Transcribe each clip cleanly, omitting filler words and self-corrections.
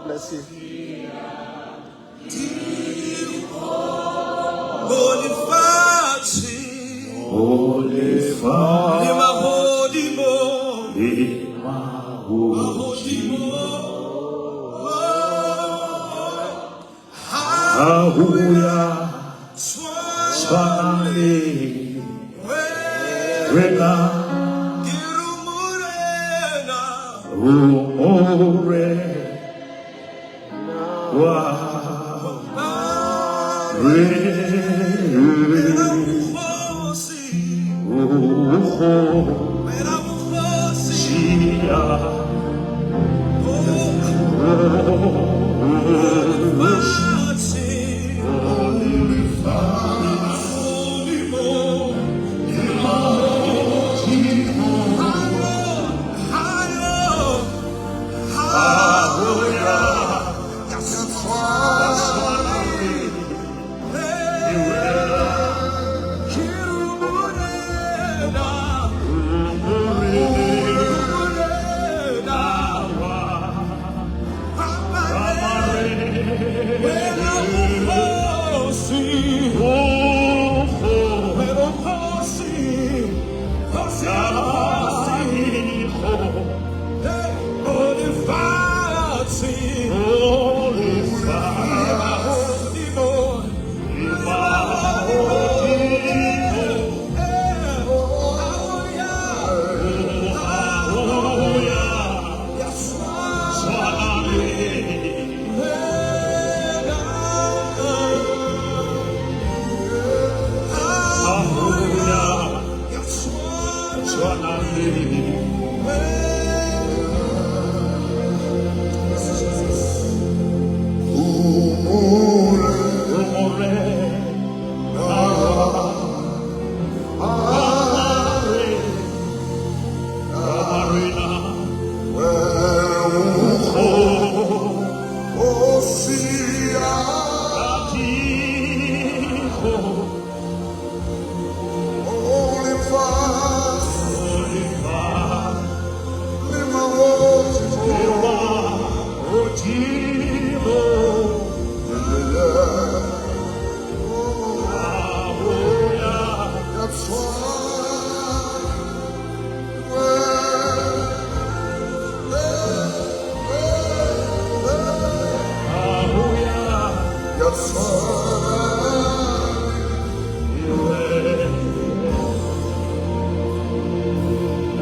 Bless you.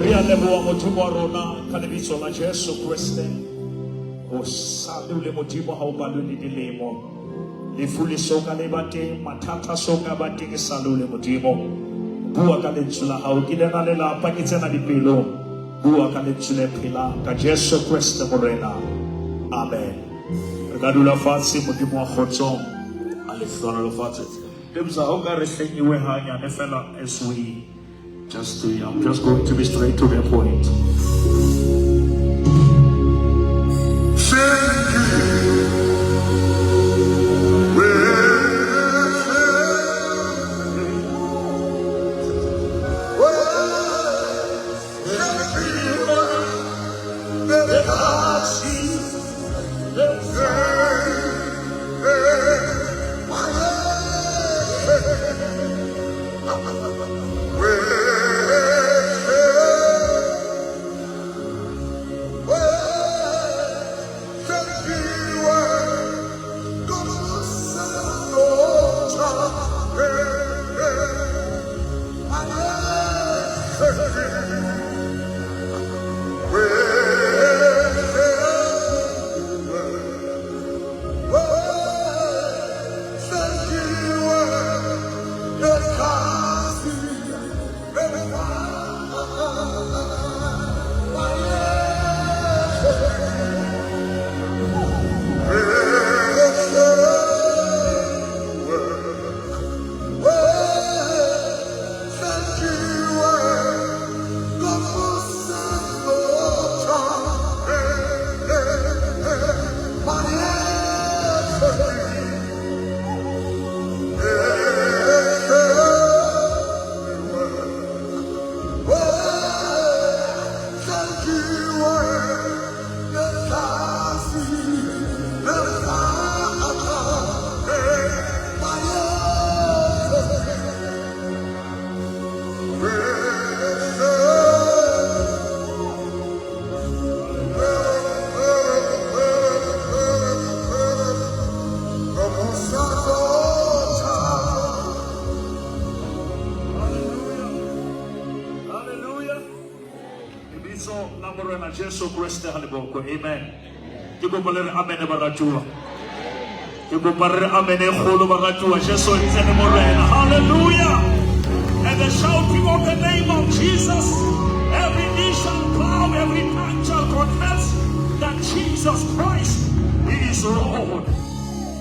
Re a leboha Modimo wa rona ka lebitso la Jesu Kreste. O sale o le Modimo ha o balwe le dilemo. Lefu le so ka le ba teng, mathata so ka ba teng, e sale o le Modimo. Bua ka lentswe la hao, ke lena lelapa, ke tsena dipelong. Bua ka lentswe le phelang, ka Jesu Kreste Morena. Amen. Re ka dula fatshe, Modimo wa kgotso a le hlohonolofatse. Lebza, o ka re hlenyiwe hanyane fela as we just do, I'm just going to be straight to the point. Lebitso la Morena Jesu Kreste ha le bokwe. Amen. Ke kopa le re amen baratuwa. Ke kopa re amen e kgolo baratuwa. Jesu ntse le Morena. Hallelujah. And the shouting of the name of Jesus, every knee shall bow, every tongue shall confess that Jesus Christ he is Lord.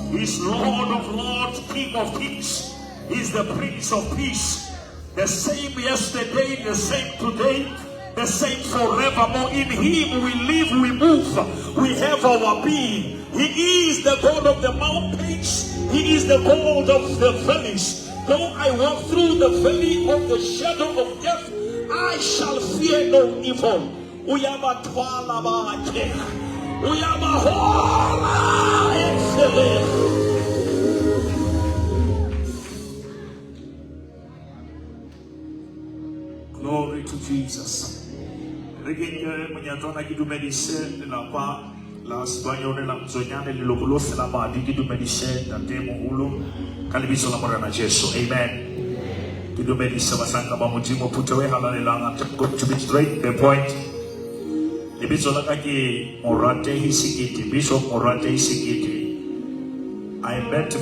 He is Lord of lords, King of kings. He is the Prince of Peace. The same yesterday, the same today, the same forevermore. In Him we live, we move, we have our being. He is the God of the mountains. He is the God of the valleys. Though I walk through the valley of the shadow of death, I shall fear no evil. Uyabathwala bakhe. Uyabahola endleleni. Glory to Jesus. Re ke nke monyetla ona ke dumedise lelapa la Sebanyone la Motsonyane leloko lohle la madi ke dumedise ntate moholo ka lebitso la Morena Jesu. Amen. Ke dumedise bahlanka ba Modimo phutheho e halalelang. I'm going to be straight to the point. Lebitso la ka ke Moratehi Sekete, Bishop Moratehi Sekete. I met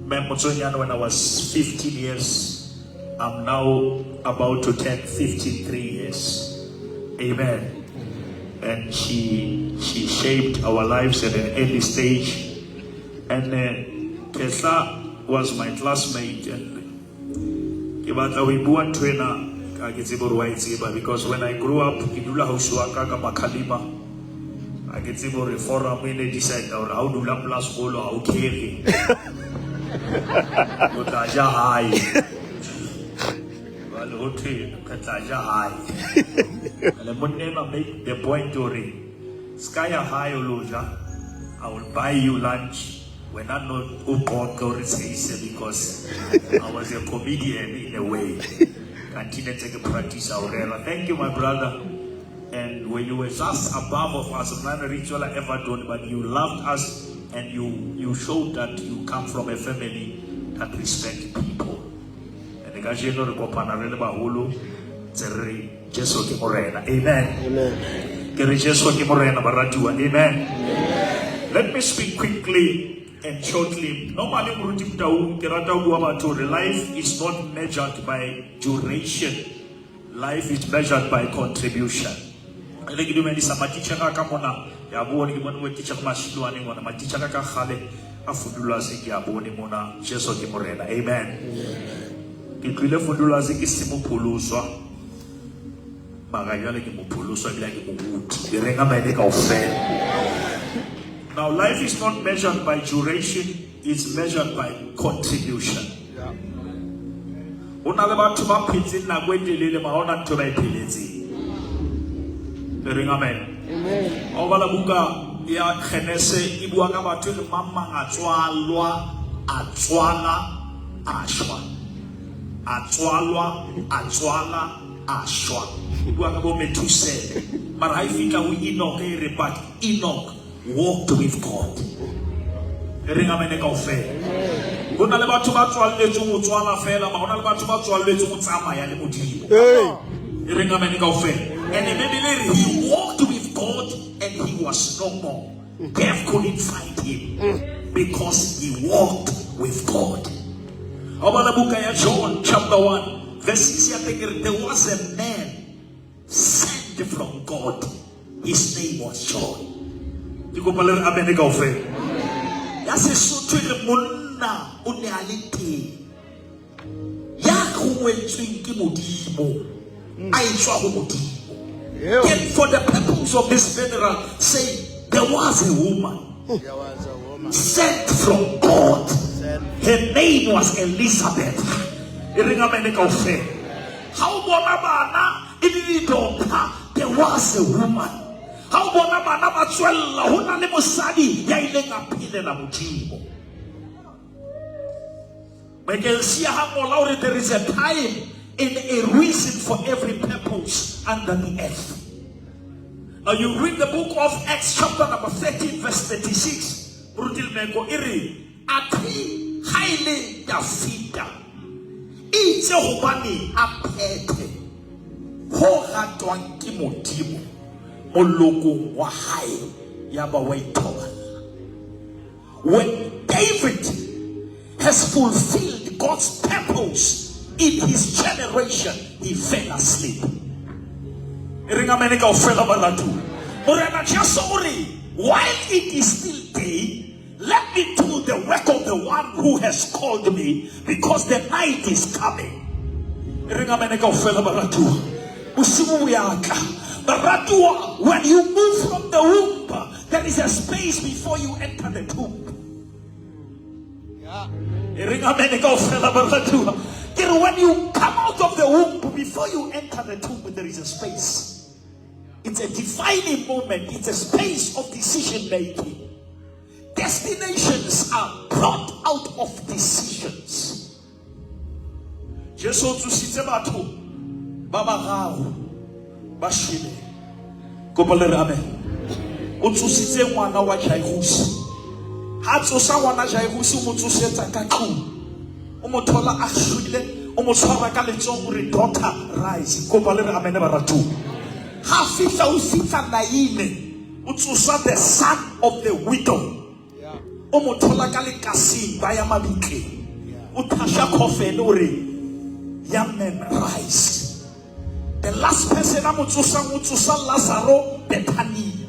me Motsonyane when I was 15 years. I'm now about to turn 53 years. Amen. And she shaped our lives at an early stage. And Kesla was my classmate. And ke batla ho e bua ntho ena ka ke tsebe hore wa e tseba because when I grew up ke dula hausi wa ka ka Makhalima. Ha ke tsebe hore forum e ne decide hore ha o dula pela sekolo ha o care. O tla ja hae. Jwale ho thwe re tla ja hae. Le monna enwa make the point hore ska ya hae o lo ja. I will buy you lunch. Wena no o qoqe o re tshehise because I was a comedian in a way. Kanti ne ntse ke practice ho rera. Thank you my brother. And when you were just above of us, mna ne re itswela Everton, but you loved us and you showed that you come from a family that respect people. And kajeno re kopana re le baholo tse re Jesu ke Morena. Amen. Amen. Ke re Jesu ke Morena baratuwa. Amen. Let me speak quickly and shortly. Normally Moruti Motau ke rata ho bua batho hore life is not measured by duration. Life is measured by contribution. Re ke dumedisa matitjhere a ka mona. Ke a bone ke bone bo titjhere Mashilwane mona. Matitjhere a ka kgale a Fundulwazi ke a bone mona. Jesu ke Morena. Amen. Ke tlohile Fundulwazi ke se mopholoswa. Mara jwale ke mopholoswa ebile ke moruti. Ke reng amen kaofela. Now life is not measured by duration, it's measured by contribution. Ho na le batho ba phetseng nako e telele mara hona ntho ba e pheletseng. Re reng amen. Amen. Ha o bala buka ya Genese e bua ka batho e le mang mang a tswalwa, a tswala, a shwa. A tswalwa, a tswala, a shwa. E bua ka bo Methusele. Mara ha e fihla ho Enoch e re but Enoch walked with God. E reng amen kaofela. Ho na le batho ba tswalletsweng ho tswala fela, mara ho na le batho ba tswalletsweng ho tsamaya le Modimo. Hey. E reng amen kaofela. And the Bible e re he walked with God and he was no more. Death couldn't find him because he walked with God. Ha o bala buka ya John chapter 1 verse 6 ya teng e re there was a man sent from God. His name was John. Ke kopa le re amen kaofela. Ya Sesotho e re monna o ne a le teng ya rongwetsweng ke Modimo a etswa ho Modimo. Eo. And for the purpose of this funeral, say there was a woman There was a woman sent from God. sent Her name was Elizabeth. E reng amen kaofela. Ha o bona bana e le di-doctor, there was a woman. Ha o bona bana ba tswella, ho na le mosadi ya ileng a phelela Modimo. Moeklesia ha ngola hore there is a time and a reason for every purpose under the earth. Now you read the book of Acts chapter number 13 verse 36. Moruti Lemeko e re athe ha e le Dafida itse hobane a phethe Ho ratwang ke Modimo molokong wa hae yaba wa ithoballa. When David has fulfilled God's purpose in his generation, he fell asleep. E reng amene kaofela baratuwa. Morena Jesu o re, while it is still day, let me do the work of the one who has called me, because the night is coming. E reng amene kaofela baratuwa. Bosigo bo ya tla. Baratuwa, when you move from the womb, there is a space before you enter the tomb. E reng amene kaofela baratuwa. Ke re when you come out of the womb, before you enter the tomb, there is a space. It's a defining moment. It's a space of decision making. Destinations are brought out of decisions. Jesu o tsositse batho ba bararo ba shweleng. Kopo le re amen. O tsositse ngwana wa Jairus. Ha tsosa ngwana Jairus o mo tsosetsa ka tlung. O mo thola a shwele, o mo tshwara ka letsoho o re daughter rise. Kopo le re amen baratuwa. Ha fihla o fihla Naine, o tsosa the son of the widow. O mo thola ka lekaseng ba ya mabitleng. O thasha coffin o re young man rise. The last person a mo tsosang o tsosa Lazaro Bethania.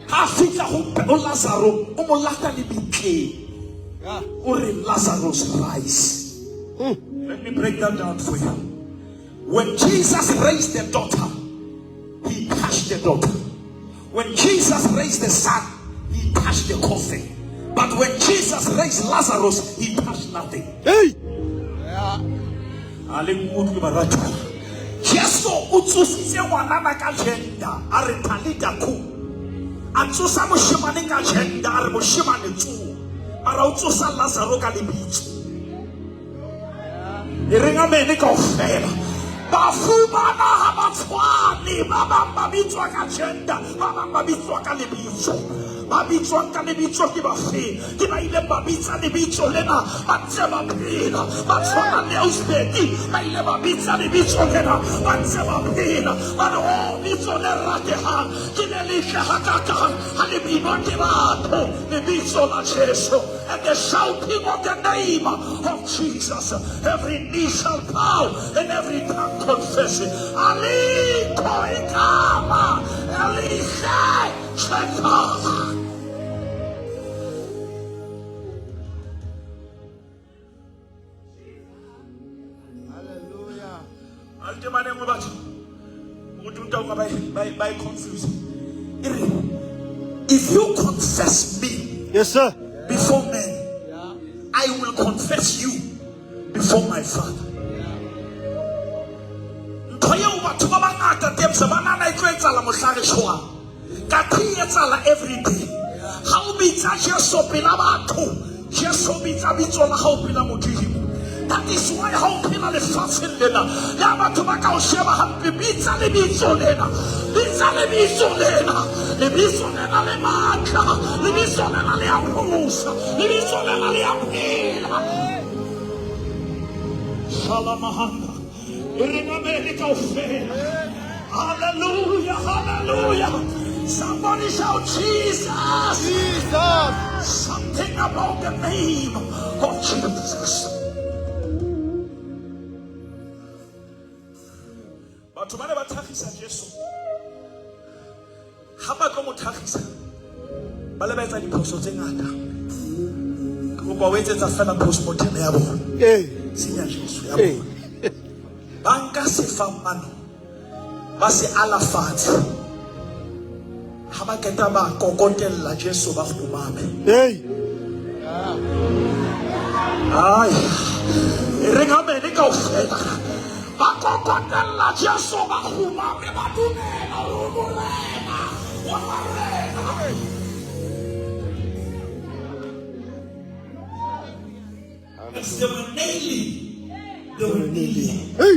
Ha fihla ho Lazaro o mo lata lebitleng. O re Lazarus rise. Let me break that down for you. When Jesus raised the daughter, he touched the daughter. When Jesus raised the son, he touched the coffin. But when Jesus raised Lazarus, he touched nothing. Hey! A le nkutlwe baratuwa. Jesu o tsositse ngwanana ka gender, a re Talita kum. A tsosa moshemane ka gender, a re moshemane tsoha. Mara o tsosa Lazaro ka lebitso. E reng amene kaofela. Bafu bana ha ba tshwane, ba bang ba bitswa ka gender, ba bang ba bitswa ka lebitso. Ba bitswang ka lebitso ke bafe? Ke ba ileng ba bitsa lebitso lena ba ntse ba phela. Ba tshwana le Ausbeti, ba ile ba bitsa lebitso lena ba ntse ba phela. Ba re, oh, lebitso le ratehang ke le letle hakakang ha le binwa ke batho, lebitso la Jesu. And the shouting of the name of Jesus, every knee shall bow and every tongue confess. Alikho igama elihle njengegama. Hallelujah. Altemane nngwe batho, ukuthi umuntu awunga bayi-confuse. E re, if you confess me Yes, sir. before men, I will confess you before my Father. Ntho eo batho ba bangata tebsa ba nahana e tlo etsahala mohla re shwang. Kathe e etsahala every day. Ha o bitsa Jesu pela batho, Jesu o bitsa bitso la hao pela Modimo. That is why ha o phela lefatsheng lena, le ha batho ba ka o sheba hampe, bitsa lebitso lena. Bitsa lebitso lena. Lebitso lena le matla. Lebitso lena le a pholosa. Lebitso lena le a phela. Shalamahanda. E re namele kaofela. Hallelujah, hallelujah. Somebody shout Jesus. Jesus. Something about the name of Jesus. Batho ba ne ba thakgisa Jesu. Ha ba tlo mo thakgisa, ba le ba etsa diphoso tse ngata. Ke kopa o etsetsa fela postmortem ya bona. Ee. Senya Jesu ya Ee. bona. Ba nka sefapano, ba se ala fatshe. Ha ba qeta ba kokotella Jesu ba kgumame. Hey. Ai. E reng amene kaofela. Ba kokotella Jesu ba kgumame ba dumela hore Morena wa marena. As they were nailing, they were nailing. Hey.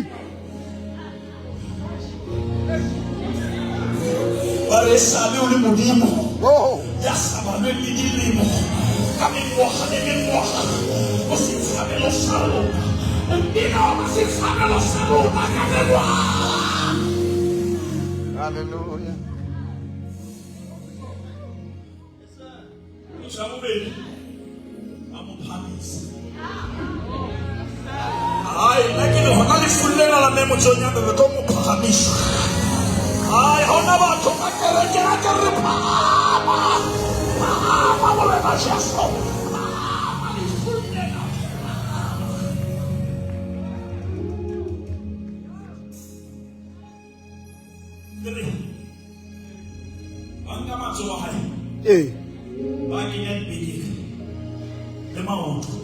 Ba re sale o le Modimo. Oh. Ya sa balweng le dilemo. Ka mengwaga le mengwaga. O setshabelo sa rona. O bile wa ba setshabelo sa rona ka mengwaga. Hallelujah. Motho ya bobedi a mo phahamisa. Hai, nna ke le hona lefung lena la mme Motsonyane re tlo mo phahamisa. Hai, ha hona batho ka kerekeng a ke re phahama. Phahama Morena Jesu. Phahama lefung lena. Ke re ba nka matsoho a hae. Ee. Ba kenya dipekere le maoto.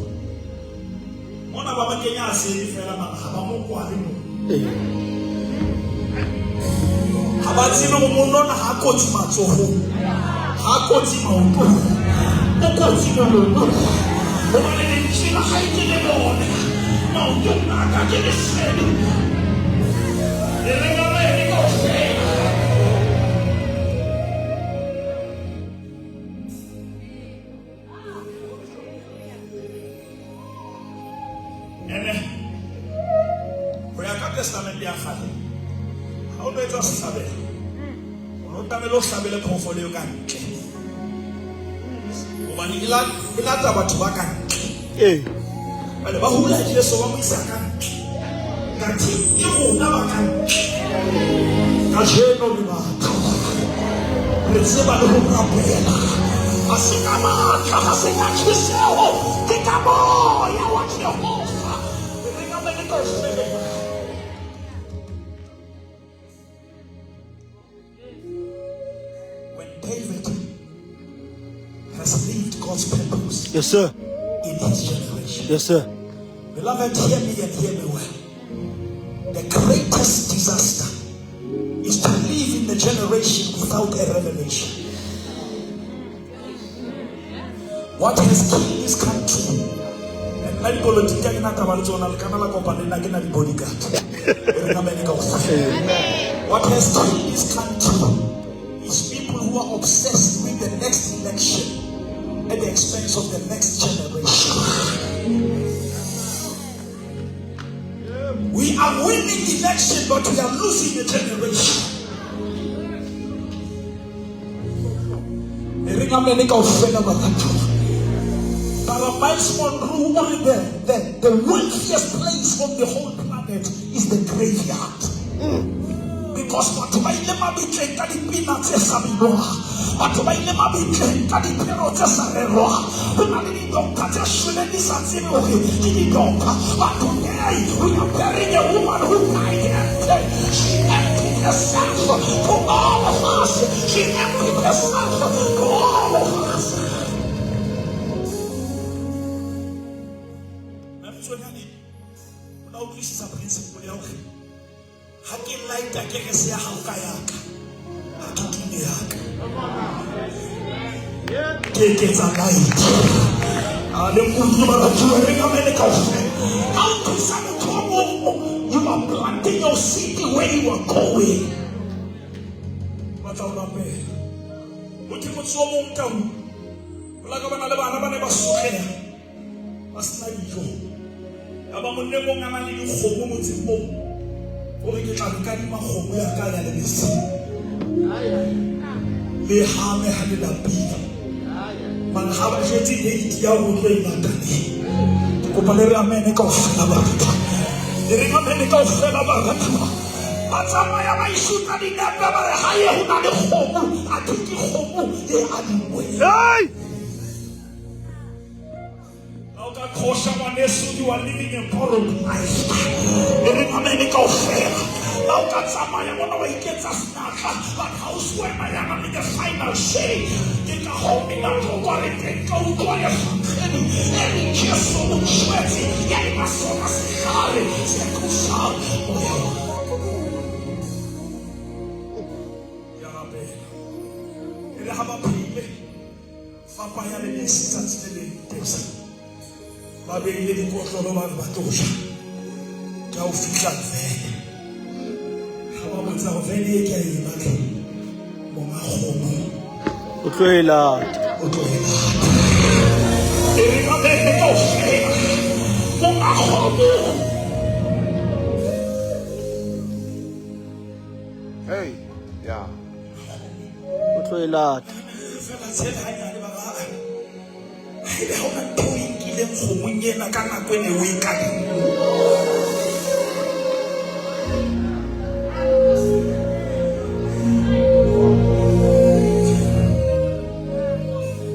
Mona ba ba kenya a sele fela mara ha ba mo kwale mo. Ee. Ha ba tsebe hore monna ona ha kotsi matsohong, ha kotsi maotong, o kotsi molomong. Hobane lentswe la hae ke le bone, maotong a ka ke lesedi. Le reng amen kaofela. Ene ho ya ka testamente ya kgale, ha o no etsa sehlabelo, o no tlamehile o hlabele phoofolo eo ka ntle, hobane e e lata batho ba ka ntle. Ee. Jwale ba hula Jesu ba mo isa ka ntle, kathe ke rona ba ka ntle. Kajeno le batho re tseba le ho rapela, ha se ka matla, ha se ka tjheseho, ke ka moya wa Jehova. Re reng amen kaofela. When David has lived God's purpose Yes, sir. in his generation. Yes, sir. Beloved, hear me and hear me well. The greatest disaster is to live in the generation without a revelation. What has killed this country? And nna dipolotiki ha ke na taba le tsona, le kana la kopana le nna ke na di-bodyguard. E reng amen kaofela. What has killed this country is people who are obsessed with the next election at the expense of the next generation. We are winning election, but we are losing a generation. E reng amen kaofela baratuwa. Bara Myles Munroe o re the wealthiest place on the whole planet is the graveyard. Because batho ba ile mabitleng ka dipina tse sa binwang, batho ba ile mabitleng ka diphero tse sa rerwang. Ho na le di-doctor tse shweleng di sa tsebe hore ke di-doctor. But today we are burying a woman who died empty. She emptied herself to all of us. She emptied herself to all of us. Mtsonyane, o na utlwisisa principle ya hore ha ke lighta kerese ya hao ka yaka, ha ke time yaka, ke eketsa light. A le nkutlwe baratuwa, re reng amen kaofela. Ha o thusa motho o mong, you are planting your seed where you are going. Batla ho rapela. Ho thwe motse o mong Taung, ho la ka bana le bana ba ne ba sotleha, ba sena dijo. Ya ba monna e mong a nang le dikgomo motseng oo, o re ke tla le kadima kgomo ya ka ya lebese, le hame ha le lapile. Mara ha ba jetse date ya ho tlo e lata neng. Ke kopa le re amen kaofela baratuwa. Le reng amen kaofela baratuwa. Ba tsamaya ba isuta dinepe ba re hae ho na le kgomo, athe ke kgomo e adingwe. Hey! Ha o ka qhosha ngwaneso, you are living a borrowed life. E reng amen kaofela. Ha o ka tsamaya mona wa iketsa senatla, but ha o se wena ya nang le the final say. Ke ka hoo mina thoko re teng ka utlwa evangeli e reng Jesu o tshwetse, ya eba sona sehlare se tlosang moya wa ka. Ke a rapela. E re ha ba phehile papa ya lebese tsatsi le leng tesa, ba beile dikotlolo ba re ba tlo ja. Ke ha o fihla vene, ha ba botsa hore vene e ke a e batla, monga kgomo O tlo e lata. O tlo e lata. E reng amen kaofela. Monga kgomo. Hey, yeah. lata. Fela tshele hanyane ba ba. Haebe ha ona ntho o e nkileng kgomong ena ka nako e ne o e kadima.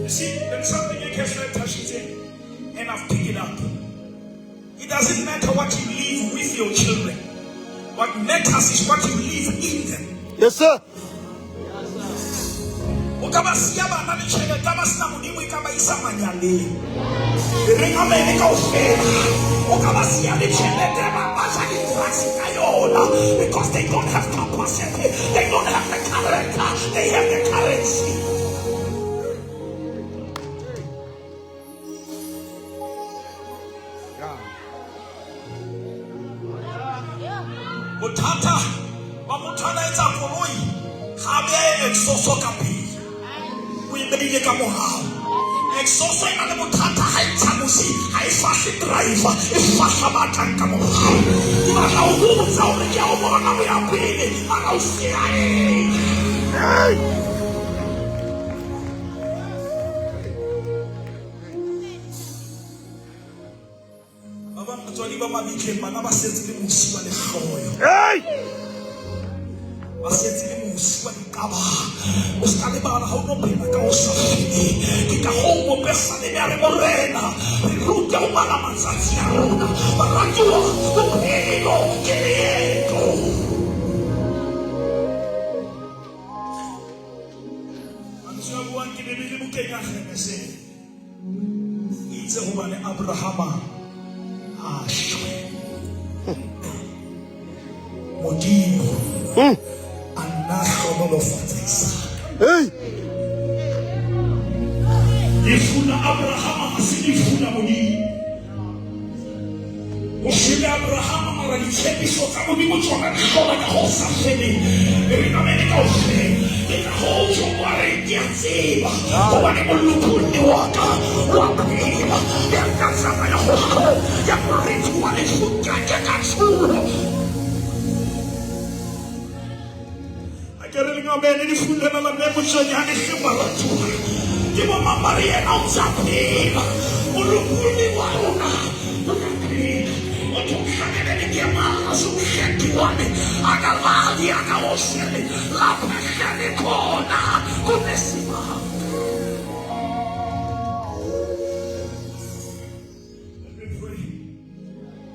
You see, there is something in Kesha Tashite, and I've picked it up. It doesn't matter what you leave with your children. What matters is what you leave in them. Yes, sir. O ka ba siya bana le tjhelete ba sena modimo e ka ba isa manyaleng. E reng amene kaofela. O ka ba siya le tjhelete ba ba ja di-drugs ka yona because they don't have capacity, they don't have the character, they have the currency. Bothata ba motho a na etsa koloi ga a behe exhaust ka pele, o e beile ka morao. Exhaust e na le bothata ha e ntsha mosi, ha e fahle driver, e fahla ba tlang ka morao. Ke batla ho botsa hore ke a o bona ho ya pele, mara o siya eng? Hey. Ba bang batswadi ba mabitleng bana ba setse le mosi wa lehloyo. Hey. Ba setse le mosi wa diqabang. O ska lebala ha o no phela ka ho sa feleng. Ke ka hoo mopesaleme a re, Morena, re rute ho bala matsatsi a rona. Baratuwa, bophelo ke leeto. Mantswe a buang ke Bibele bukeng ya Genese. E itse hobane Abrahama a shwe, Modimo a nna hlohonolofatsa Isaka. Hey. Lefu la Abrahama ha se lefu la Modimo. O shwele Abrahama, mara ditshepiso tsa Modimo tsona di hlola ka ho sa feleng. E re namele kaofela. Ke ka hoo Jobo a re, ke a tseba hobane molopolli wa ka wa phela. Ya ka tsamaya kgohlong ya moriti wa lefu, ka ke ka tshoha. A ke re leng amene lefung lena la mme Motšonyane hle baratuwa. Ke bo mang ba re yena o ntsa phela. Molopolli wa rona o ka phela. Motho o hlakele ke maso mkhethiwane akalali akawosele lapho ehlele khona kunesimanga. Let me pray.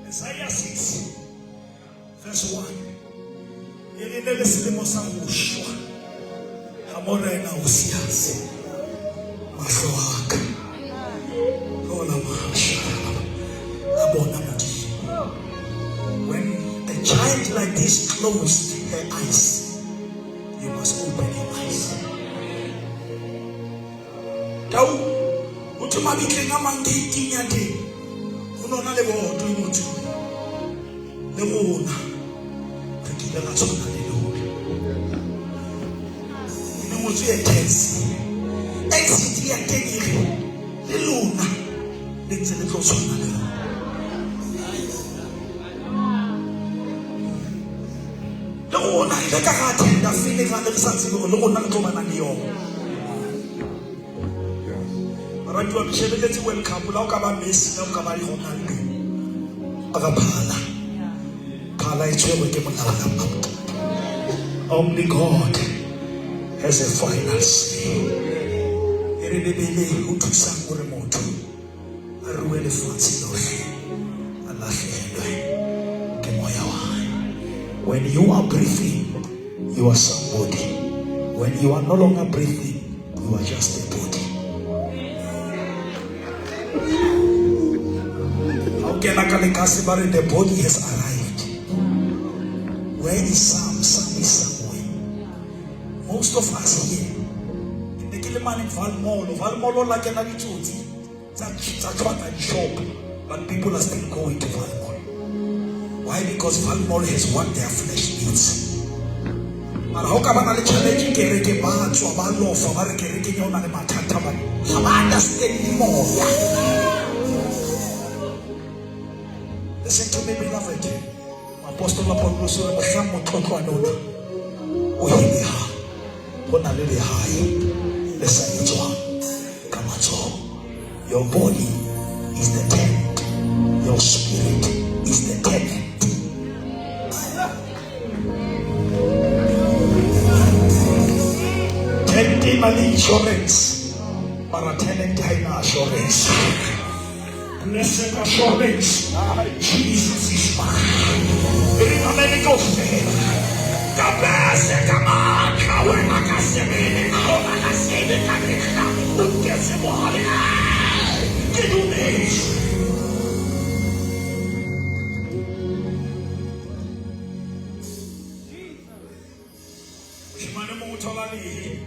Isaiah 6 verse 1. E le ne le selemo sa ho shwa ha Morena Osiase. Mahlo a ka lona masha a bona Modimo. When a child like this closed her eyes, you must open your eyes. Tau o thwe mabitleng a mang gate-ing ya teng ho nona le boto e ngotsweng le rona re kile ra tshwana le lona. E ne ngotswe e tense. Exit ya teng e re le lona le ntse le tlo tshwana le rona. Le rona re ile ka ra attenda funeral re sa tsebe hore le rona re tlo bana le yona. Baratuwa, ke shebelletse World Cup, la o ka ba Messi, la o ka ba Ronaldo. Aka phala. Phala e tshwerwe ke molaola. Only God has a final say. E re Bibele ho thusang hore motho a rue lefatshe lohle, a lahlehelwe ke moya wa hae. When you are breathing, you are somebody. When you are no longer breathing, you are just a body. Ha o kena ka lekase ba re the body has arrived. Where is Sam? Sam is somewhere. Most of us here, ne ke le mane Vaal Mall. Vaal Mall la kena ditsotsi tsa tshwata di-shop, but people are still going to Vaal Mall. Why? Because Vaal Mall has what their flesh needs. Mara ha o ka bana le challenge kereke ba tswa ba lofa ba re kerekeng ya o na le mathata bane ga ba understand moya. Listen to me, beloved. Apostle Paulus o re mohlang motlotlwane ona o heleha, ho na le lehae. le sa etswang ka matsoho. Your body is the tent, your spirit is the tenant. Tent e na le insurance, mara tenant ha e na assurance. Blessed assurance, Jesus is mine. E re amen kaofela. Ka bese ka matla wena ka sebele kgona ka sebe ka mehla o ntetse bohale. Ke dumetse. Moshemane mong o thola lehe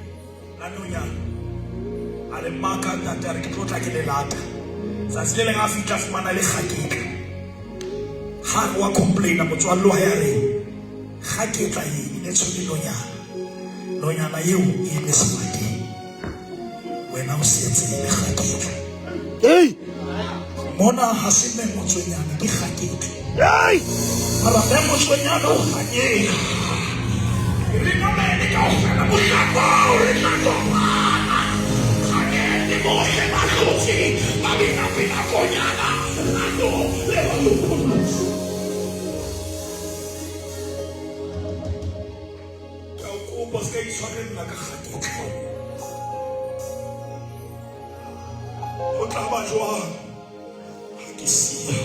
la nonyana a le maka ntate a re ke tlo tla ke le lata. Tsatsi le leng a fihla a fumana le kgaketla. Ha re wa complaina motswalle wa hae a re kgaketla e ne tshwere nonyana. Nonyana eo e ile sefateng. Wena o setse le kgaketla. Hey! Mona ha se mme motswenyana ke kgaketla. Hey! Mara mme motswenyana o kganyeng. Re mamele kaofela mohlang oo re tla kopana. Kganyeng bohle ba hlotse ba bina pina konyana rato le ba lokolotse. Ke a o kopa se ka itshwarella ka kgaketla. Ho tla ba jwang ha ke siya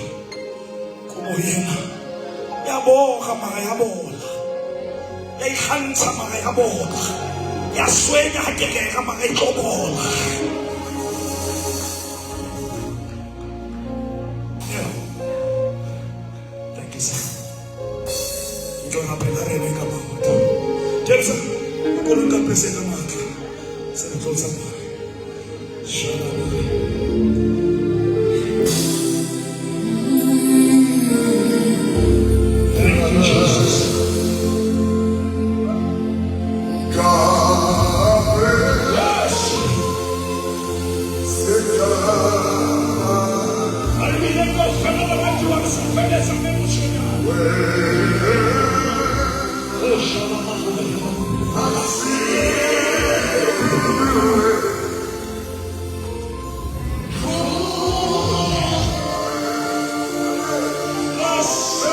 kobo ena? Ya bora mara ya bola. Ya ikgantsha mara ya bola. Ya swenya ha ke rera mara e tlo bola. Yeah. Thank you, sir. Ke tlo rapela re eme ka maoto. James, o ko re nkapese ka matla. Se re tlo tsamaya. Shalom. Thank you, Jesus. Yes. A re bineng kaofela baratuwa re sa feletsa mme motswenyana. Oh, shalom. Yes. Let us be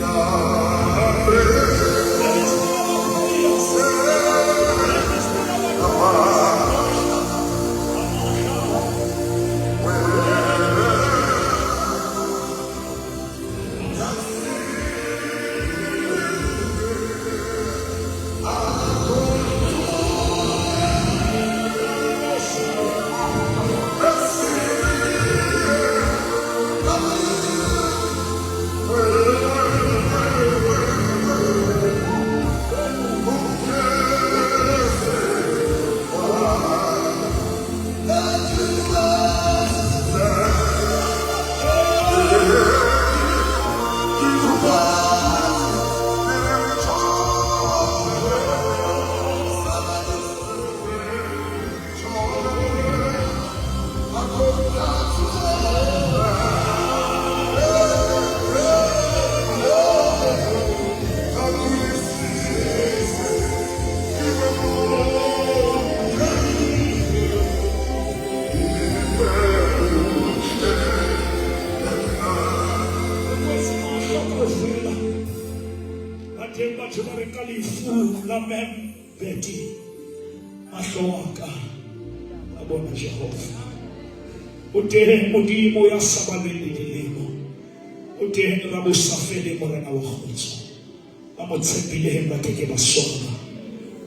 our prayers. Let us be our prayers. Kwetse mahlo kaofela. Ba teng batho ba reng ka lefu la Membeti mahlo a ka a bona Jehova. O teng Modimo ya sa baleng le dilemo. O teng Rabosafeleng Morena wa kgotso. Ba mo tshepileng ba ke ke ba swaba.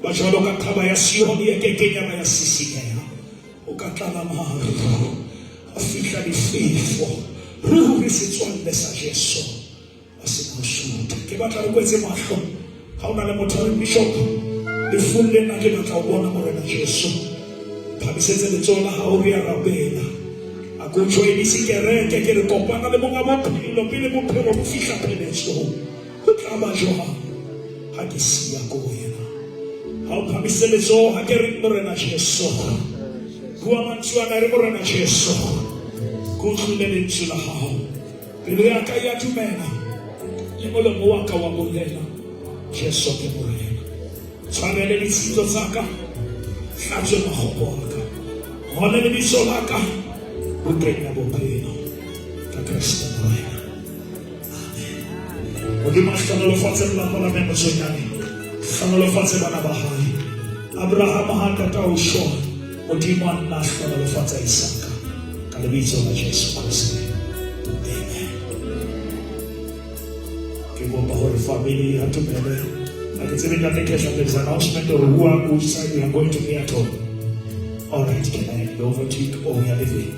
Ba jwalo ka thaba ya Sione e kekeng ya ba ya sisinyeha. O ka tlala maru, a fihla difefo. Ruri setswalle sa Jesu a se na ho sutha. Ke batla re kwetse mahlo. Ha o na le motho a re bishop, lefung lena ke batla ho bona Morena Jesu. Phamisetse letsoho la hao re a rapela. A ko joinise kereke ke re kopana le monga bophelo pele bophelo bo fihla pheletsong. Ho tla ba jwang ha ke siya kobo ena? Ha o phamise letsoho ha ke re Morena Jesu. Bua mantswe ana re Morena Jesu. Ke utlwile lentswe la hao. Pelo ya ka ya dumela. Le molomo wa ka wa bolela. Jesu ke Morena. Tshwarele ditshito tsa ka. Hlatswe makgopo a ka. Ngole lebitso la ka bukeng ya bophelo. Ka Kreste Morena. Modimo a hlohonolofatse lelapa la Mme Motsonyane. Hlohonolofatse bana ba hae. Abrahama ha a qeta ho shwa, Modimo a nna a hlohonolofatsa Isaka ka lebitso la Jesu Kreste. Amen. Ke kopa hore family ya tumele. Ha ke tsebe Ntate Kesha, there is announcement or who are which side we are going to be at all. All right, can I hand it over to you? Oh, we are leaving.